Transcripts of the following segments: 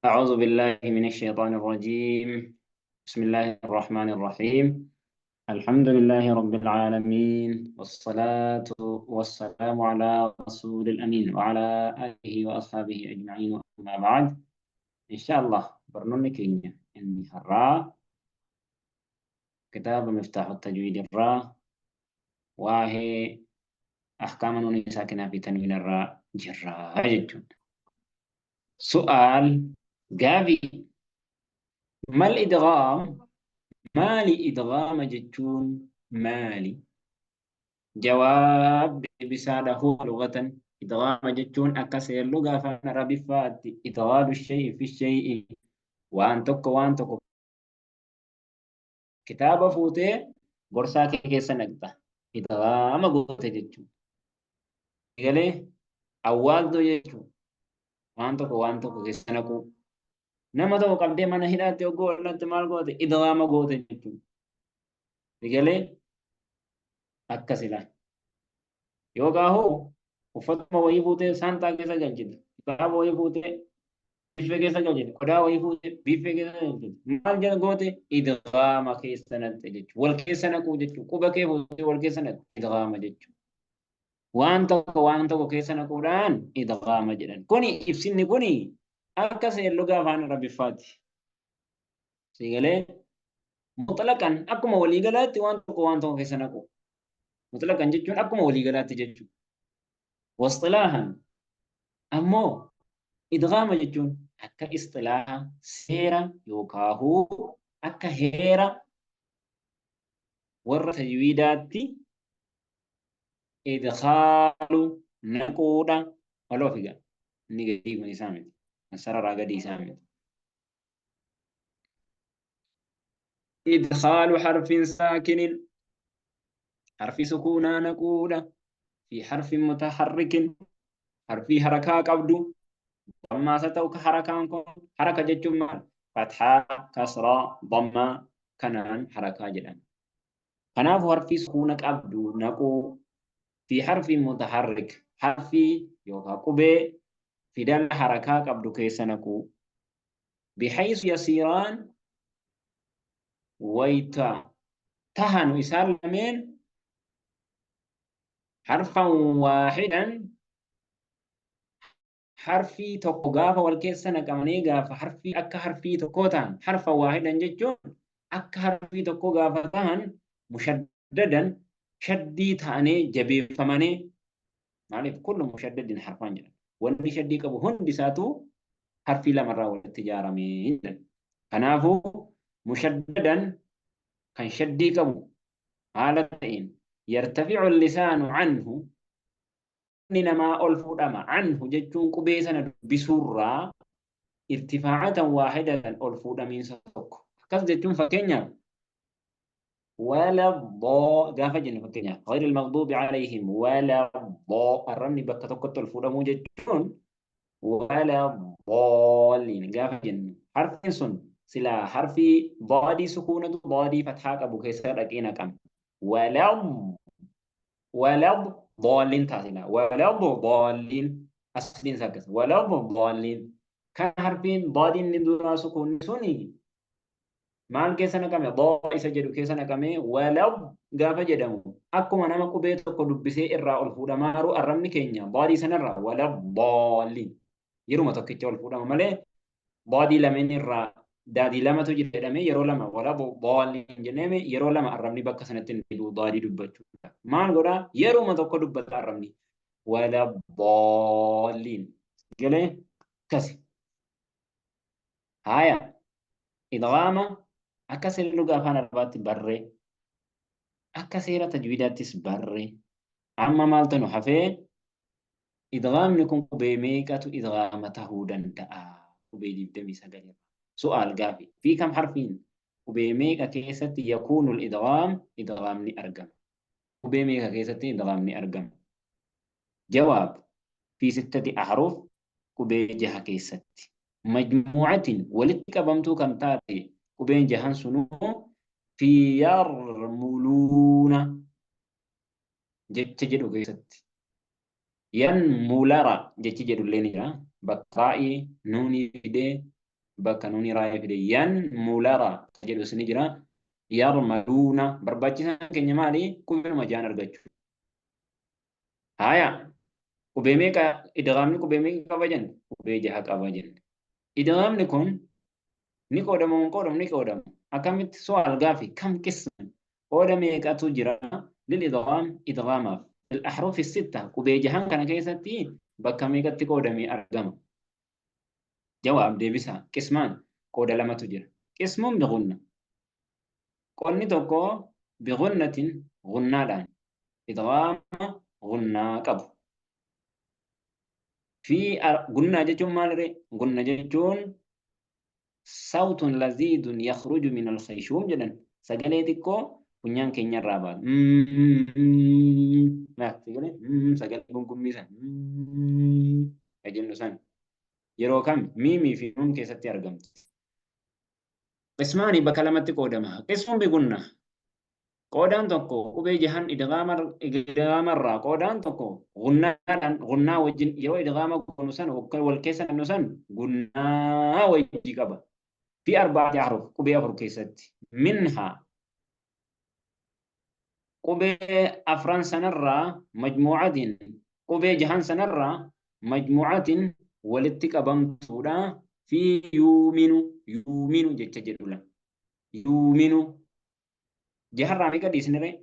أعوذ بالله من الشيطان الرجيم. بسم الله الرحمن الرحيم. الحمد لله رب العالمين، والصلاة والسلام على رسول الأمين وعلى آله وأصحابه أجمعين، أما بعد. إن شاء الله barnoonni keenya inni har'aa kitaaba Miftaaxu Tajwiid irraa waa'ee ahkaama nuunii saakinaa fi tanwiin irraa jirraa jechuudha. Su'aal, gaafii: mal idghaam? Maali idghaama jechuun maali? Jawaab, deebisaadha: huwa lughatan, idghaama jechuun akka seerluga afaan Arabiffaatti, idghaalu shay'i fi shay'i, waan tokko waan tokko, kitaaba fuutee borsaa kee keessa naqxa, idghaama goote jechuudha. Galee awwaaltuu jechuudha. Waan tokko waan tokko keessa naquu. Nama tokko qabdee mana hidhaatti hogguu oolatti maal goote? Idghaama goote jechuudha. Galee akkasidha. Yookaan hoo uffatuma wayii fuutee saantaa keessa galchite. Kitaaba wayii fuutee biffee keessa galchite. Qodaa wayii fuutee biffee keessa galchite. Maal jedha goote? Idghaama keessa naqxe jechuudha. Wal keessa naquu jechuudha. Quba kee fuutee wal keessa naqxe, idghaama jechuudha. Waan tokko waan tokko keessa naquudhaan idghaama jedhan. Kuni ibsinni kuni akka seerluga afaan Arabiffaati. Siigalee mutlaqan, akkuma waliigalaatti waan tokko waan tokko keessa naqu. Mutlaqan jechuun akkuma waliigalaatti jechuudha. Wasxilaahan ammoo idghaama jechuun akka isxilaaha, seera yookaahuu akka heera warra tajwiidaatti, idkhaalu, naquudha. Waloo figa inni gadii kun isaa miti. Kan sararaa gadii isaa miti. Idkhaalu harfin saakinin, harfi sukuunaa naquudha, fi harfin mutaharrikin, harfii harakaa qabdu, dammaas haa ta'u harakaan kun. Haraka jechuun maal? Fathaa, kasraa, dammaa kanaan harakaa jedhama. Kanaafuu harfii sukuuna qabdu naquu, fi harfin mutaharrik, harfii yookaan qubee fidala harakaa qabdu keessa naquu, bihaysu yasiiraan, wayta tahanu isaan lameen, harfan waahidan, harfii tokko, gaafa wal keessa naqamanii gaafa harfii akka harfii tokkoo ta'an. Harfa waahidan jechuun akka harfii tokkoo gaafa ta'an, mushaddadan, shaddii ta'anii jabeeffamanii. Maaliif? Kullu mushaddadin harfaan jedhan, wanni shaddii qabu hundi isaatu harfii lamarraa walitti ijaaramee jedhan. Kanaafuu mushaddadan, kan shaddii qabu haala ta'een, yartafi'u lisaanu anhu, inni namaa ol fuudhama, anhu jechuun qubee sana dubbisuurraa, irtifaacatan waahidatan, ol fuudhamiinsa tokko. Akkas jechuun fakkeenyaaf wala doo gaafa jennu, fakkeenyaaf غير المغضوب عليهم ولا الض, arrabni bakka tokkotti ol fuudhamuu jechuun, ولا الضالين gaafa jennu, harfiin sun silaa harfii daadii sukuunatu daadii fathaa qabu keessa dhaqee naqama. ولا ولا الضالين taasila. ولا الضالين asliin isaa akkas, ولا الضالين. Kan harfiin daadiin inni duraa sukuunni suni maal keessa naqame? Doo isa jedhu keessa naqame. ولا gaafa jedhamu akkuma nama qubee tokko dubbisee irraa ol fuudhamaaru, arrabni keenya daadii sanarraa ولا الضالين yeruma tokkicha ol fuudhama malee, daadii lameen irraa, daadii lamatu jira jedhamee yeroo lama ولا الضالين jennee yeroo lama arrabni bakka sanatti hin fidu daadii dubbachuu. Maal godhaa? Yeruma tokko dubbata arrabni, ولا الضالين galee akkasi. Haaya, idghaama akka seera lugaa afaan Arabaatti barree, akka seera tajwiidaattis barree, amma maaltu nu hafee? Idghaamni kun qubee meeqatu idghaama tahuu danda'a? Qubee 29 irraa. Su'aal, gaafi: في كم حرف, qubee meeqa keessatti, يكون الإدغام, idghaamni argama? Qubee meeqa keessatti idghaamni argama? Jawaab: في ستة أحرف, qubee jaha keessatti, مجموعة, walitti qabamtuu kan taate, qubeen jahan sunuu في يرملون jecha jedhu keessatti. ينملر jechi jedhu illee ni jira, bakka raa'ii nuunii fidee. Bakka nuuni raa'ee fide yanmulara jedhus ni jira. Yarmaluuna barbaachisaan keenya maali? Qubeeluma jaan argachuu. Haya, qubee meeqa idghaamni qubee meeqa qaba jenne? Qubee jaha qaba jenne. Idghaamni kun ni qoodamu hin qoodamu ni qoodamu. Akkamitti su'aal gaafi kam qisman qooda meeqatu jira lil idghaam idghaamaaf. Fil ahrufi sitta qubee jahan kana keessatti bakka meeqatti qoodamee argama? Jawaab deebisaa qismaan qooda lamatu jira. Qismuun bighunna. Qoodni tokko bighunnatin gunnaadhaan idghaama gunnaa qabu. Fi gunnaa jechuun maal ree? Gunna jechuun sawtun laziidun yakhruju min al-khayshum jedhan sagalee xiqqoo funyaan keenya irraa baatu. Sagalee sagalee gungummii san jennu san yeroo kam miimii fi nuun keessatti argamti. Qismaani bakka lamatti qoodama. Qismuun bigunna. Qoodaan tokko qubee jahan idgaamarraa qoodaan tokko gunnaadhaan gunnaa wajjin yeroo idgaama goonu san wal keessa naqnu san gunnaa wajji qaba. Fi arbaati ahruf qubee afur keessatti. Minhaa qubee afran sanarraa majmuucatiin qubee jahan sanarraa majmuucatiin walitti qabamtuudha fi yuuminu yuuminu jecha jedhula. Yuuminu jaharraa meeqa dhiisne ree?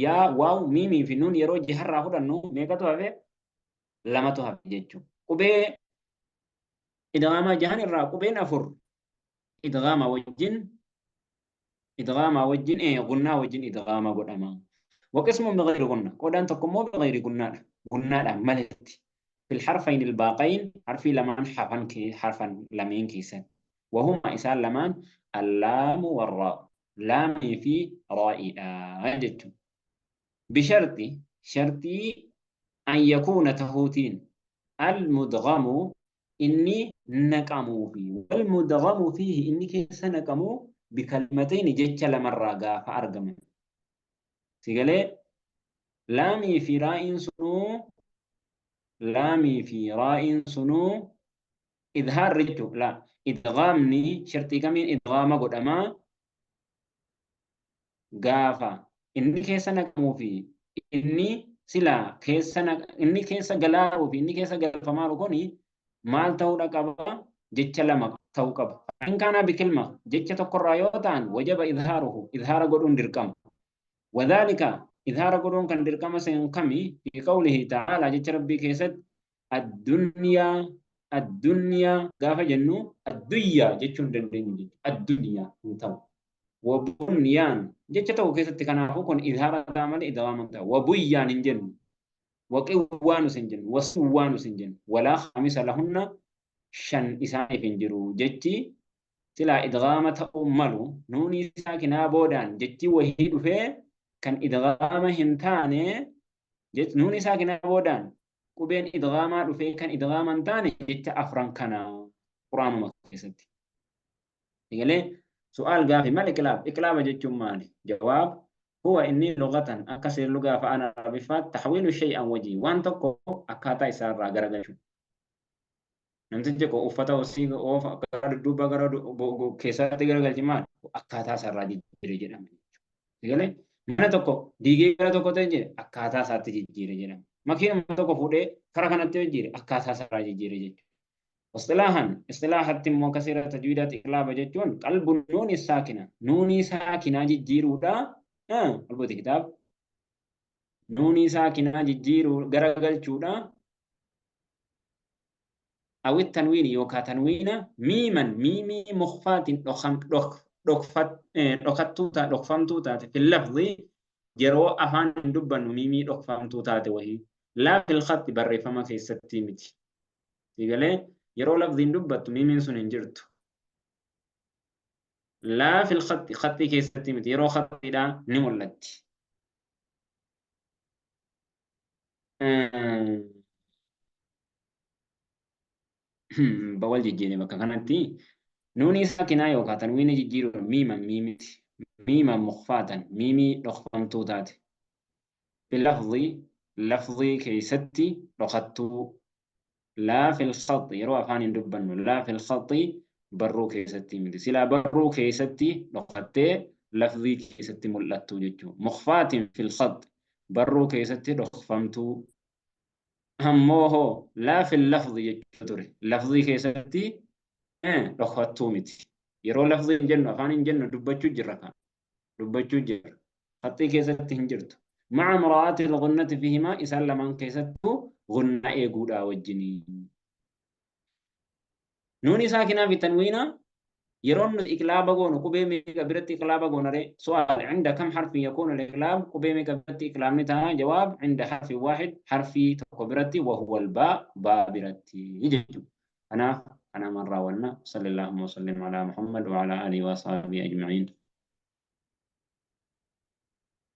Yaa waaw miimii fi nuun yeroo jaharraa fudhannu meeqatu hafe? Lamatu hafe jechuudha. Qubee idghaamaa jahan irraa qubeen afur idghaama wajjin idghaama wajjin gunnaa wajjin idghaama godhama. Waqismuun bighayri gunna qoodaan tokko immoo bighayri gunnaadha. Gunnaadhaan maletti. Fil harfayn ilbaaqayn harfii lamaan hafan harfan lameen keessatti. Wahuma isaan lamaan allaamu warraa laamii fi raa'iidha jechuudha. Bisharti shartii an yakuuna tahuutiin al-mudghamu inni naqamuu fi wal mudghamu fiihi inni keessa naqamuu bikalimatayni jecha lamarraa gaafa argaman. Sigalee laamii fi raa'iin sunuu laamii fi raa'iin sunuu idhaarri jechuudha. La idghaamni shartii kamiin idghaama godhamaa gaafa inni keessa naqamuu fi inni silaa keessa inni keessa galaaruu fi inni keessa galfamaaru kuni maal ta'uudha qaba jecha lama ta'uu qaba. In kaanaa bikilma jecha tokkorraa yoo ta'an wajaba idhaaruhu idhaara godhuun dirqama. Wadhaalika idhaara godhuun kan dirqama seenu kami fi qawlihi ta'aalaa jecha rabbii keessatti addunyaa addunyaa gaafa jennu adduyyaa jechuu hin dandeenyu jechuudha. Addunyaa hin ta'u. Wabunyaan jecha ta'u keessatti kanaafuu kun idhaara ta'a malee idghaama hin ta'u. Wabuyyaan hin jennu. Waqiwwaanus hin jennu. Wasuwwaanus hin jennu. Walaa khaamisa lahunna shan isaaniif hin jiru jechi silaa idghaama ta'uu malu nuunii saakinaa boodaan jechi wahii dhufee kan idghaama hin taane nuunii saakinaa boodaan qubeen idghaamaa dhufee kan idghaama hin taane jecha afran kana quraanuma keessatti. Egalee su'aal gaafi mal iqlaab? Iqlaaba jechuun maali? Jawaab huwa inni lughatan akka seerluga afaan Arabiffaatti tahwiilu shay'an wajii waan tokko akkaataa isaarraa garagalchuu. Namtichi tokko uffata osii oofa gara dudduuba gara keessaatti garagalchi maali? Akkaataa isaarraa jijjiire jedhama. Egalee mana tokko diigee gara tokko ta'e jedhe akkaataa isaatti jijjiire jedhama. Makiinuma tokko fuudhee kara kanatti jijjiire akkaataa isaarraa jijjiire jechuudha. Istilaahan istilaahatti immoo akka seera tajwiidaatti iqlaaba jechuun qalbu nuuni saakina nuunii saakinaa jijjiiruudha. Qalbuuti kitaaba. Nuunii saakinaa jijjiiruu garagalchuudha. Awit tanwiini yookaan tanwiina miiman miimii mukfaatiin dhokattuu dhokfamtuu taate fil lafzi yeroo afaan hin dubbannu miimii dhokfamtuu taate wahii laa fil khatti barreeffama keessatti miti. Sigalee yeroo lafziin dubbattu miimiin sun hin jirtu. Laa fil khatti khattii keessatti miti yeroo khattiidhaa ni mul'atti. Bawal jijjiire bakka kanatti nuunii saakinaa yookaan tanwiina jijjiiruun miiman miimiti miiman mukfaatan miimii dhokfamtuu taate bilafzi lafzii keessatti dhokattuu laa fil khaxi yeroo afaan hin dubbannu laa fil khaxi Barruu keessatti miti. Silaa barruu keessatti dhokfattee lafzii keessatti mul'attu jechuudha. Mukfaatin fil khax, barruu keessatti dhokfamtuu. Ammoo hoo laa fil lafzi jechuu ture. Lafzii keessatti dhokfattuu miti. Yeroo lafzii hin jennu, afaan hin jennu, dubbachuu jirra kan. Dubbachuu jirra. Khaxii keessatti hin jirtu. Ma'a muraa'aati al-ghunnati fihimaa, isaan lamaan keessattuu gunnaa eeguudhaa wajjinii. Nuuni saakinaa fi tanwiinaa yeroo nuti iqlaaba goonu qubee meeqa biratti iqlaaba goona ree? Su'aal: Cinda kam harfin yakuunu al-iqlaab? Qubee meeqa biratti iqlaabni ta'a? Jawaab: Cinda harfin waahid, harfii tokko biratti, wa huwa al-baa, baa biratti jechuudha. Kanaaf kanaamaan raawwanna. Salli Allahumma wa sallim alaa Muhammad wa alaa aalihi wa asxaabihi ajma'iin.